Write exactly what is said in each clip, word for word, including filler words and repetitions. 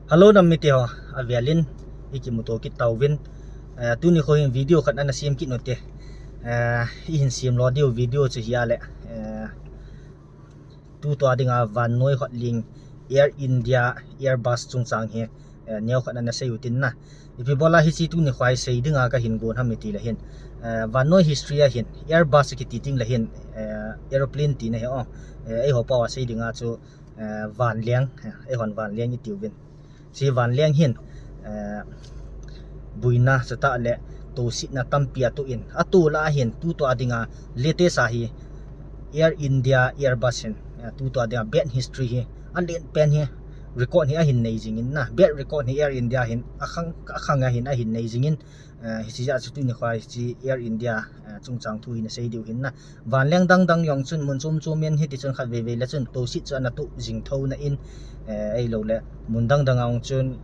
Hello nam mite ho, avelin ikimuto kit tauvin. Eh, tuni kho hin video khat ana sem kit nute. Eh, ihin sem lo diu video chu hia le. Eh, tutua dinga vannoi hotling Air India Airbus chungchang hi, eh, neo khat ana sei utin na. Ipi bola hichi tuni khoi sei dinga kahin gon ham iti le hin. Eh, vannoi history a hin Airbus kiti ting le hin, eh, aeroplane tina hi o. Eh, eiho pao a sei dinga chu, eh, vanleng, eh, eihon vanleng itiuvin. Hichi vanleng hin, eh, buina chutah le tosetna tampi atoh in, atoh lah a hin tutua dinga latest a hi Air India Airbus hin, eh, tutua dinga bad history hi, alen pen hi, record hi ahin nei jingin na, bad record hi Air India hin akhang, akhang a hin ahin nei jingin, eh, hichi jeh a chu tuni khoi hichi Air India, eh, chungchang thu hi ana sei diu hin na. Vanleng dang dang jong chun mun chom chom in hiti chun khat vei vei le chun toset chu ana toh jing thou na in, eh, ahilou le mun dang dang a jong chun,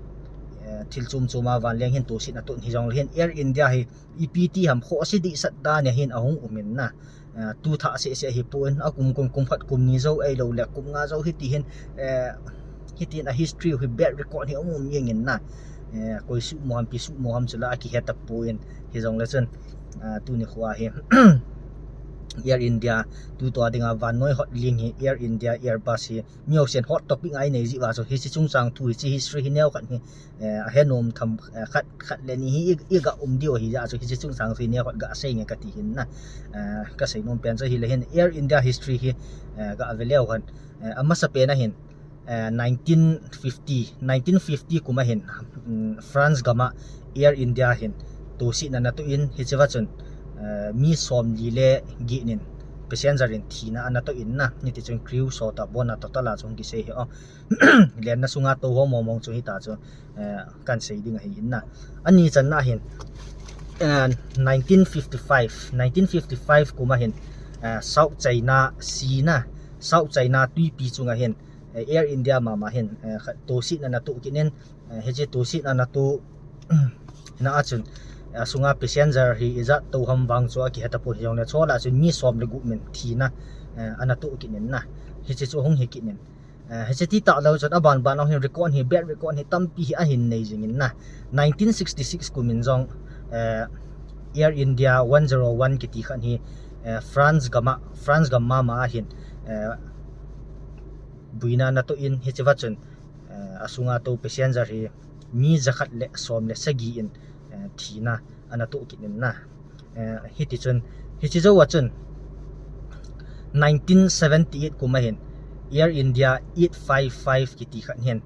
eh, thil chom chom a vanleng hin tosetna toh hi jong le hin Air India hi ipi ti ham khohse dehset dan a hin ahung um in na. Eh, tu thah seh seh hi pon a kum kum kum khat kum ni jou ahilou le kum nga jou hiti hin, eh, hitin a history hi bad record hi um um jeng in na. Eh, koi suhmo ham pi suhmo ham chu la akihe tapon hi jong le chun, ah, tuni khoi hi Air India tutua dinga vannoi hotling hi Air India Airbus hi mi housen hot topic ngai nei jeh uva chu hichi chungchang thu hichi history hi neo khat hi, eh, ahe nom tham, eh, khat, khat le ni hi i, iga um diu ahi jeh a chu hichi chungchang thu hi neo khat ga sei nge kati hin na. Eh, kasei nom pen chu hi le hin Air India history hi, eh, ga ve leu hen, eh, amasa pen a hin, eh, nineteen fifty, nineteen fifty kum a hin, um, France gam a Air India hin tosetna ana toh in hichi va chun, eh, mi somli le get nin passenger in thina ana toh in na, hiti chun crew sot a bon a total a chu hung kisei hi o. Lenna sunga tou ho mong mong chu hita chu, eh, kan sei ding ahi in na. Ani channa hin, eh, nineteen fifty-five, nineteen fifty-five kum a hin, eh, South China Sea na, South China tuipi chunga hin, eh, Air India mama hin, eh, khat tosetna ana toh kit in, eh, hichi tosetna ana toh na a chun, eh, asunga passenger hi ijat tou ham vang chu akihe tapon hi jong le chol a chun mi som le gup min thina, eh, ana toh kit in na. Hichi chu hung hi kit in. Eh, hichi ti talou chun aban ban a hin record hi, bad record hi tampi hi ahin nei jingin na. Nineteen sixty-six kum in jong, eh, Air India one zero one kiti khat hi, eh, France gam a, France gam mama a hin, eh, buina ana toh in hichi va chun, eh, asunga tou passenger hi mi jakhat le som le sagi in, eh, thina ana toh kit in na. Eh, hiti chun, hichi jou a chun, nineteen seventy-eight kum a hin, Air India eight five five kiti khat hin,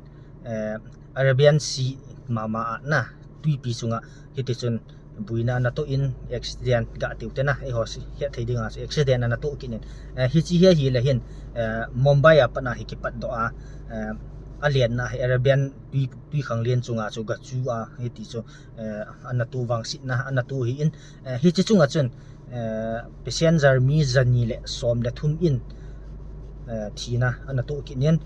eh, Arabian Sea mama a na, tuipi chunga, hiti chun, buina ana toh in accident ga tiu te na, eiho si, hethei dinga chu accident ana toh kit in. Eh, hichi hi ahi le hin, eh, Mumbai a pat na hi kipat doh a, eh, alenna hi Arabian tui, tui khanglen chunga chu ga chu a, hiti chu, eh, ana toh vangsetna, ana toh hi in, eh, hichi chunga chun, eh, passenger mi jani le som le thum in, eh, thina ana toh kit in.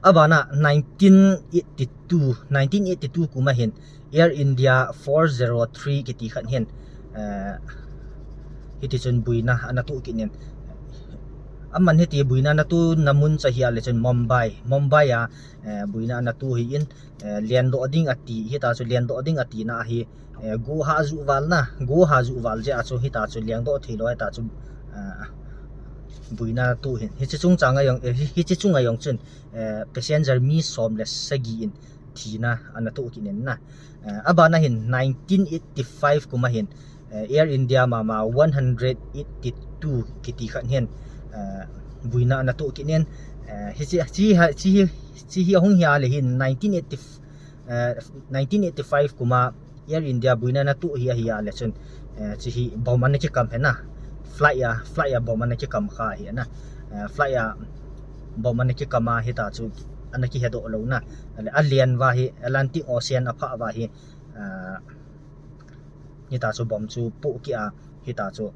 Abana nineteen eighty-two, nineteen eighty-two kum a hin Air India four zero three kiti khat hin, eh, hiti chun buina ana toh kit in. Aman hiti buina ana toh na mun chu ahi a le chun Mumbai, Mumbai a, eh, buina ana toh hi in, eh, lendoh ding ati, hita chu lendoh ding ati na hi, eh, go ha ju val na, go ha ju val jeh a chu hita chu lendoh thei lou hita chu, eh, buina ana toh hin. Hichi chungchang a jong, eh, hi, hichi chunga jong chun, eh, passenger mi som le sagi in thina ana toh kit in na. Eh, abana hin nineteen eighty-five kum a hin, eh, Air India mama one hundred eighty-two kiti khat hin, eh, buina ana toh kit in, eh, hichi, hichi hi, hichi hi, hichi hi ahung hi a le hin nineteen eighty, eh, nineteen eighty-five kum a Air India buina ana toh hi ahi a le chun, eh, hichi hi bomb ana kikam hi na. Flight a, flight a bomb ana kikam kha hi na. Eh, flight a bomb ana kikam a hita chu ana kihedoh lou na. Ale, alen uva hi Atlantic Ocean a phah uva hi, eh, hita chu bomb chu poh kit a, hita chu,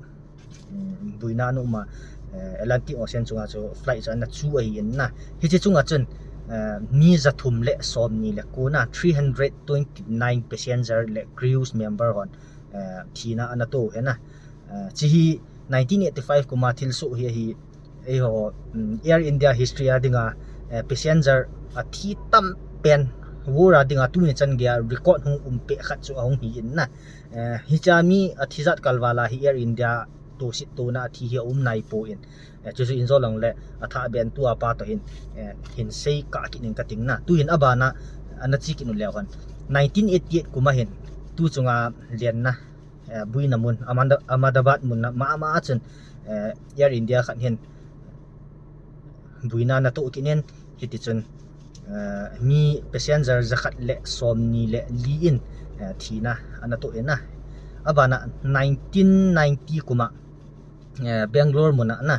um, buina ana um a, eh, Atlantic Ocean chunga chu flight chu ana chu ahi in na. Hichi chunga chun, eh, mi jathum le somni le ko na, three hundred twenty-nine passenger le crews member hon, eh, thina ana toh hi na. Eh, hichi hi nineteen eighty-five kum a thilsoh hi ahi, eiho, um, Air India history a dinga, Eh, passenger athi tampen, war a dinga tuni chan geiya record hung um peh khat chu ahung hi in na. Eh, hiche a mi athi jat kalval a hi Air India tohset tona athi hi aum naipon. Eh, chuchu in jong le athah beh in tua pa toh hin, eh, hin sei kah kit ning kating na. Tuhin abana, ana che kit u leu hen. Nineteen eighty-eight kum a hin, tu chunga lenna, eh, boina mun, Ahmeda-, Ahmedabad mun a, ma, ma a chun, eh, Air India khat hin boina ana toh kit in, hiti chun, eh, mi passenger jakhat le somni le li in, eh, thina ana toh in na. Abana nineteen ninety kum a, eh, Bangalore mun a na,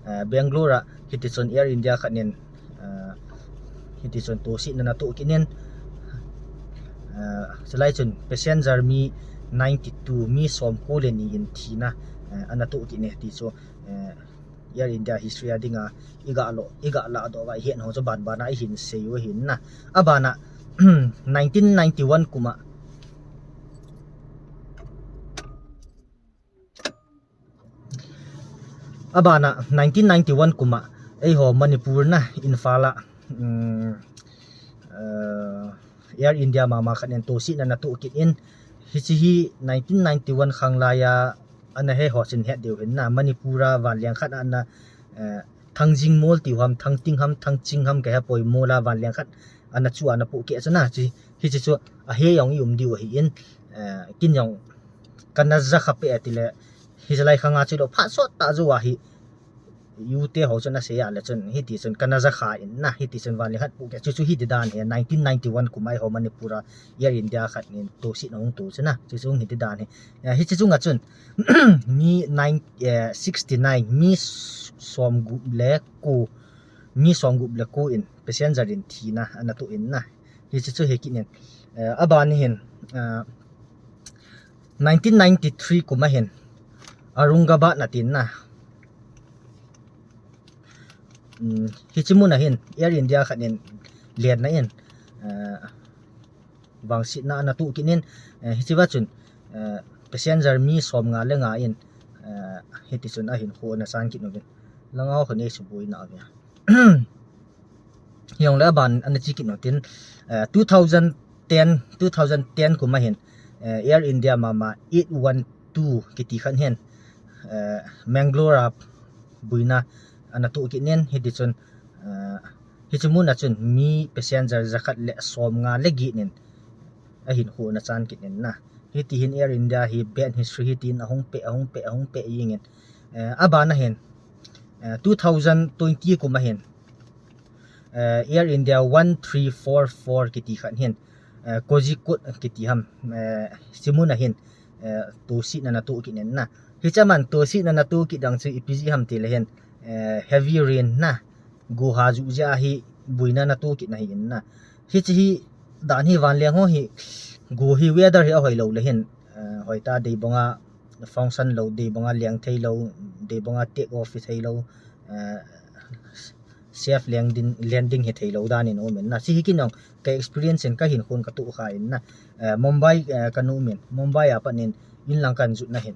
eh, Bangalore a hiti chun Air India khat in, eh, hiti chun tohsetna ana toh kit in, eh, chulai chun passenger mi ninety-two, mi somko le ni in thina, eh, ana toh kit in ti chu, eh, Air India history a dinga iga lo, iga ladoh uva ihet ho chu banbana ihin sei u ahin na. Abana nineteen ninety-one kum a, abana nineteen ninety-one kum a, eiho Manipur na, Imphal a, um, eh, Air India mama khat in tohsetna ana toh kit in, hiche hi nineteen ninety-one khang laiya ana he ho chun het diu hin na, Manipur a vanleng khat ana, eh, Thangjing Mol tiu ham, Thangting ham, Thangching ham kahe poi, mol a vanleng khat ana chu ana pohkeh chu na, hiche chu ahe jong i um diu ahin, eh, kin jong kana ja kha peh a tile, hiche lai khang a chu lo phat sot tah jou a hi, U te ho chun asei a le chun, hiti chun kana ja kha in na, hiti chun vanleng khat pohkeh chu, chu hiti dan hi, nineteen ninety-one kum a eiho Manipur a Air India khat in tohsetna hung toh chu na, chu chu hiti dan hi. Eh, hiche chunga chun, mi nine, eh, sixty-nine, mi s-, somgup le ko, mi somgup le ko in passenger in thina ana toh in na. Hiche chu hi kit in, eh, abana hin, eh, nineteen ninety-three kum a hin, Aurangabad na tin na. Um, hiche mun a hin Air India khat in lenna in, eh, vangsetna ana toh kit in, eh, hiche va chun, eh, passenger mi somnga le nga in, eh, hiti chun ahinkho ana chan kit uvin. Langa ho nei suboi na uvin. Hijongle aban ana che kit u tin, eh, two thousand ten, two thousand ten kum a hin, eh, Air India mama eight one two kiti khat hin, eh, Mangalore a boina ana toh kit in, hiti chun, eh, hiche mun a chun mi passenger jakhat le somnga le get in ahinkho ana chan kit in na. Hiti hin Air India hi bad history hitin ahung peh, ahung peh, ahung peh jeng in. Eh, abana hin, eh, two thousand twenty kum a hin, eh, Air India one three four four kiti khat hin, eh, Kozhikode kiti ham, eh, hiche mun a hin, eh, tohsetna ana toh kit in na. Hiche a man tohsetna ana toh kit ding chu ipi jeh ham tile hin, eh, heavy rain na, go ha ju jeh a hi boina ana toh kit na hi in na. Hiche hi dan hi vanleng ho hi, go hi weather hi ahoi lou le hin, eh, hoitah dei banga function lou, dei banga leng thei lou, dei banga take off thei lou, eh, safe landing, landing hi thei lou dan in um in na. Hiche hi kin jong ka experience in kahinkho in katoh kha in na. Eh, Mumbai, eh, kana um in, Mumbai a pat in, in lang kana jot na hin,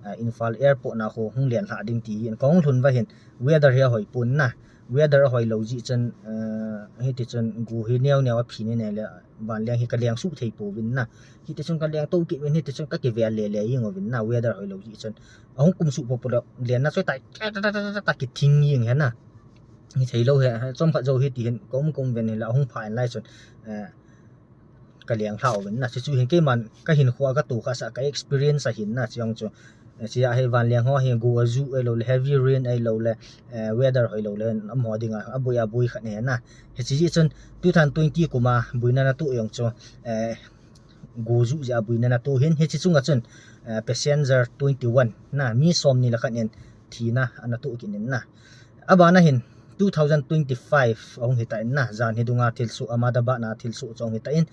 eh, Imphal airport na kho hung len lha ding ti hin kahung lhun uva hin, weather hi ahoi pon na. Weather ahoi lou jeh chun, eh, hiti chun go hi neo neo a phin in ahile, vanleng hi kaleng suh thei pouvin na. Hiti chun kaleng toh kit uvin, hiti chun kakivel le le jeng uvin na, weather hoi lou jeh chun. Ahung kum suh popo le, lenna choi tai, ta, ta, ta, ta, ta, kithing jeng hi na. Hi thei lou hi, chomkhat jou hiti hin, ka um ka um uvin hile, ahung pha in lai chun, eh, kaleng lha uvin na. Chuchu hin keiman kahinkho a katoh khah sah ka experience ahin na, chuche jong chu. Eh, hiche a hi vanleng ho hi go aju ahilou le, heavy rain ahilou le, eh, weather hoilou le, amaho dinga aboi aboi khat ahi na. Hiche jeh chun two thousand twenty kum a boina ana toh jong chu, eh, go ju jeh a boina ana toh hin, hiche chunga chun, eh, passenger twenty-one na, mi somni le khat in thina ana toh kit in na. Abana hin two thousand twenty-five ahung hitan na, jan hi dunga thilsoh, Ahmedabad na thilsoh chu ahung hitan,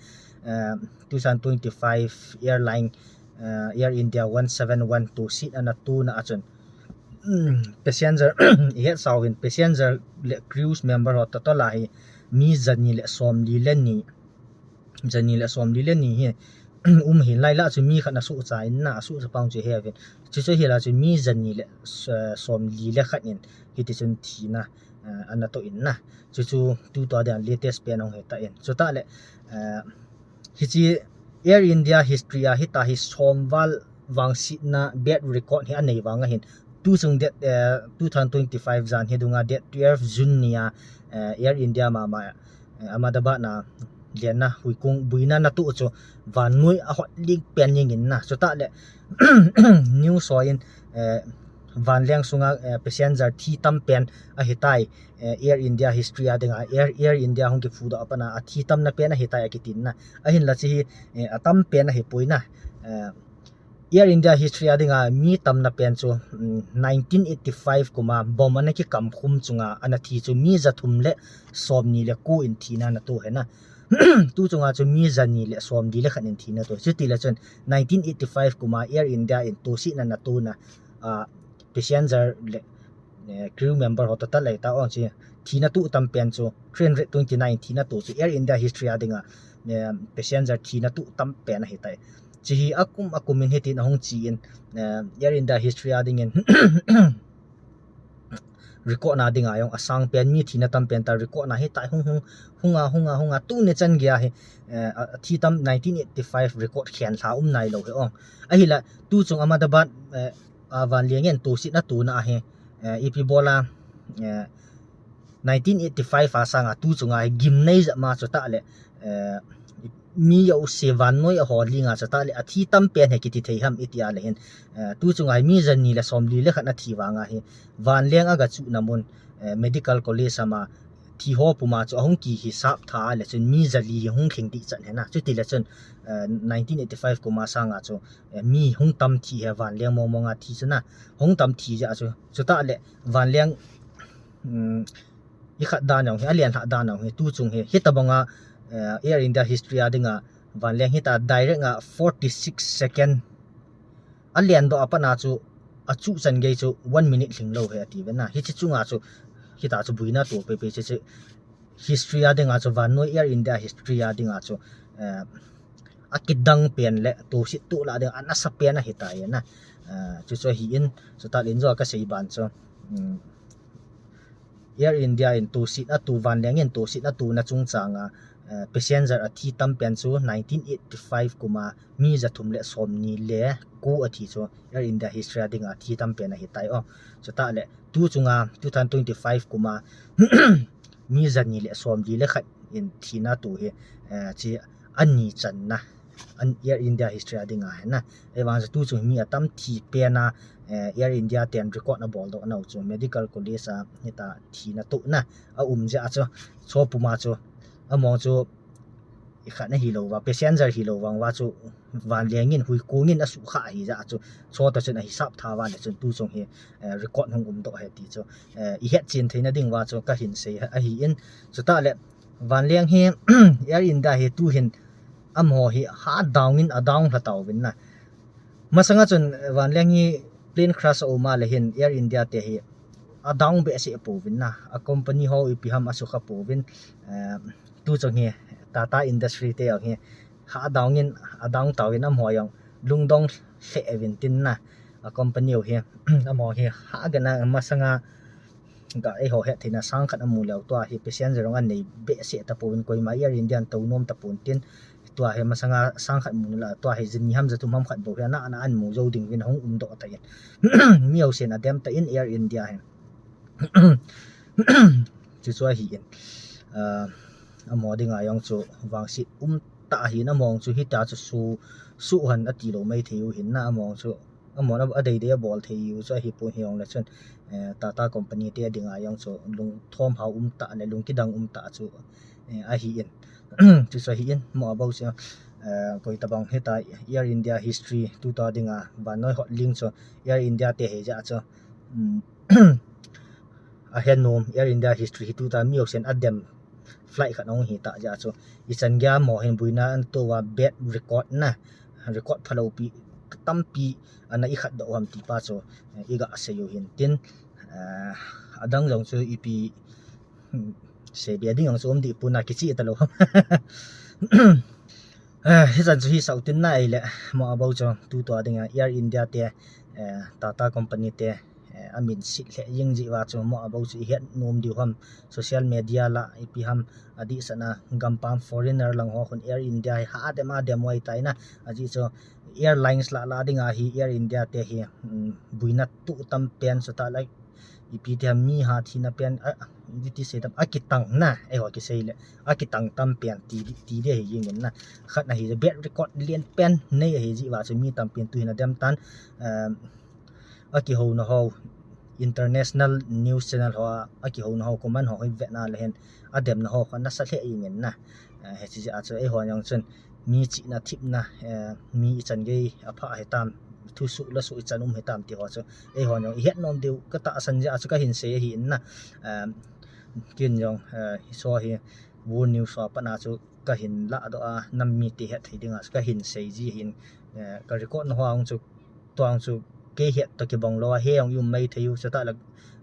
eh, two thousand twenty-five airline, eh, Air India one seven one tohsetna ana tona a chun, um, passenger, ihet sau hin, passenger le crews member ho total a hi mi jani le somli le ni, jani le somli le ni hi um hin, lai lah chu mi khat ana sohcha in na, asohcha pang chu ahe uvin. Chuche chu hi lah chu mi jani le, eh, somli le khat in hiti chun thina eh, ana toh in na. Chuchu tutua dinga latest pen ahung hitan. Chutah le, eh, hiche Air India history a hitia hi som val vangsetna bad record hi anei vang ahin. Tuchung date, eh, two thousand twenty-five jan hi dunga date twelve June nia, eh, Air India mama, eh, Ahmedabad a lenna huikung buina natoh chu vannoi ahot ling pen jengin na. Chutah le news ho in, eh, vanleng sunga, eh, passenger thi tam pen ahitai, eh, Air India history a dinga, Air, Air India hung kiphudoh a pat a athi tamna pen ahitai akitin na. Ahinla hiche hi, eh, atam pen ahipoi na. Eh, Air India history a dinga mi tamna pen chu, um, nineteen eighty-five kuma bomb ana kikam khum chunga ana thi chu mi jathum le somni le ko in thina natoh ahi na. Tuchunga chu mi jani le somli le khat in thina natoh. Chutile chun nineteen eighty-five kuma Air India in tohsetna natohna, ah, passenger le, eh, crew member ho total ahitah jong chu thina toh tam pen chu three hundred twenty-nine thina toh chu Air India history a dinga, eh, passenger thina toh tam pen ahitai. Hiche hi akum akum in hitin ahung chen, eh, Air India history a dingin record na dinga jong asang pen mi thina tam pen ta record na hitia hung hung, hunga, hunga, hunga, tuni chan geiya hi, eh, a, athi tam nineteen eighty-five record khen lha um nailou hi ong. Ahila, tuchung Ahmedabad, eh, a vanleng in tohsetna tuna ahi, eh, ipi bola, eh, nineteen eighty-five a sanga tuchunga hi gimnei jep ma chutah le, eh, mi jouse vannoi a hol linga chutah le athi tam pen hi kiti thei ham itia le hin, eh, tuchunga hi mi jani le somli le khat ana thi vanga hi vanleng aga chuhna mun, eh, medical college ama thi ho puma chu ahung kihisap tha le chun mi jali hi hung lhing ding chan ahi na. Chutile chun, eh, nineteen eighty-five kuma sanga chu, eh, mi hung tam thi hi vanleng mong monga thi chu na. Hung tam thi jeh chu. Chutah le vanleng, um, ikhat dan jong hi, alen lhah dan jong hi, tuchung hi, hitabanga, eh, Air India history a dinga, vanleng hitia direct a forty-six second alen doh a pat a chu, achuh chan gei chu one minute lhinglou hi ati ve na. Hiche chunga chu, hitia chu buina toh peipei hiche chu, history a dinga chu, vannoi Air India history a dinga chu, eh, akidang pen le tohset toh lah ding anasa pen ahitai na. Eh, chuchu ahin, chutah le injo kasei ban chu, um, Air India in tohsetna toh, vanleng in tohsetna tohna chungchanga, eh, passenger athi tam pen chu nineteen eighty-five kuma mi jathum le somni le ko athi chu Air India history a dinga athi tam pen ahitai o. Chutah le tuchunga two thousand twenty-five kuma mi jani le somli le khat in thina toh hi, eh, hiche ani channa, an Air India history a dinga ahi na. Ahivang chu tuchung mi atam thi pen a, eh, Air India ten record ana boldoh nau chu medical college a hitia thina tohna aum jeh chu, chupuma chu, amaho chu ikhat na hilou va, passenger hilou vang va chu, vanleng in huikung in asuhkhah ahi jeh chu, chutoh chun ahisap tha va le chun tuchung hi, eh, record hung umdoh ahi ti chu, eh, ihet chen theina ding va chu kahin sei ahin, chutah le, vanleng hi, Air India hi tuhin amaho hi ha down in adown lha tauvin na. Masanga chun vanleng hi plane crash aum a le hin Air India te hi adown behseh pouvin na. A company ho ipi ham asukha pouvin. Eh, tuchung hi Tata Industry te jong hi ha down in adown tauvin amaho jong lungdong lheh uvin tin na. A company ho hi, amaho hi ha gana masanga ga eiho hettheina sang khat amu leu tua hi passenger jong anei behseh tapouvin koima Air India in tou nom tapon tin tua hi masanga sang khat mu la tua hi jani ham jathum ham khat bou hi ana ana amu jou ding uvin hung umdoh tan mi jousen adem tan Air India hi chuchu ahin, ah, amaho dinga jong chu vangset umtah ahin amaho chu hitia chu su, suhan atilou maithei u hin na amaho chu amahon adeidei abol thei u chu ahipon hijongle chun, eh, Tata company te dinga jong chu lungthom hao umtah le lungkidang umtah chu, eh, ahin. Chuchu ahin, mo abou chu, eh, koitabang hitia Air India history tutua dinga vannoi hot ling chu Air India te hijeh chu, um, ahenom Air India history hi tuta mi jousen adem flight khat ahung hitah jeh chu ichan geiya mo hin buina anatoh uva bad record na, record phalou pi tampi ana ikhat doh u ham ti pa chu, eh, iga sei u hin tin, eh, adang jong chu ipi, hmm, seibe ding jong chu um deh pon a kicheh talou ham. Eh, hichan chu hisah u tin na ahile, mo abou chu tutua dinga Air India te, eh, Tata company te, amin sit lheh jing jeh uva chu mo abou chu ihet nom diu ham, social media lah ipi ham, adeh sahna gampam foreigner lang ho khun Air India hi ha dem a dem uai tai na, ajeh chu airlines lah lah dinga hi Air India te hi, um, buina tuh tam pen chu ta lai ipi ti ham mi ha thina pen, a, iti sei tam, akitang na, eiho kisei le, akitang tam pen ti, ti ding ahi jing in na. Khat na hi bad record lien pen nei ahi jeh uva chu mi tam pen tuhin adem tan, um, akihouna ho, international news channel ho a, akihouna ho, comment ho hi vetna le hin, ademna ho kha nasa lheh jing in na. Eh, hiche jeh a chu eiho jong chun, mi chihna thipna, eh, mi ichan gei apha hitam, thusoh lasoh ichan um hitam ti ho chu, eiho jong ihet nom diu katahsan jeh a chu kahin sei ahi in na. Eh, ken jong, eh, hiche hi, World News ho a pat na chu kahin lahdoh a, nam mite het thei dinga chu kahin sei ji ahin, eh, ka record na ho a hung chu, tua hung chu, kei het toh kibang lou a, he jong i um mai thei u, chutah le,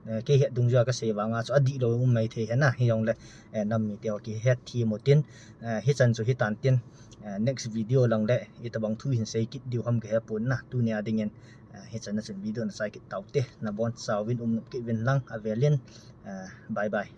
eh, kei het dungjui a kasei vanga chu adihlou um mai thei ahi na, hijongle, eh, nam mite ho kihet thim u tin, eh, hichan chu hitan tin, eh, next video lang le, itobang thu hin sei kit diu ham kahepon na, tunia dingin, eh, hichan a chun video nachai kit taute, nabonchauvin um nop kit uvin lang, avelin, eh, bye bye.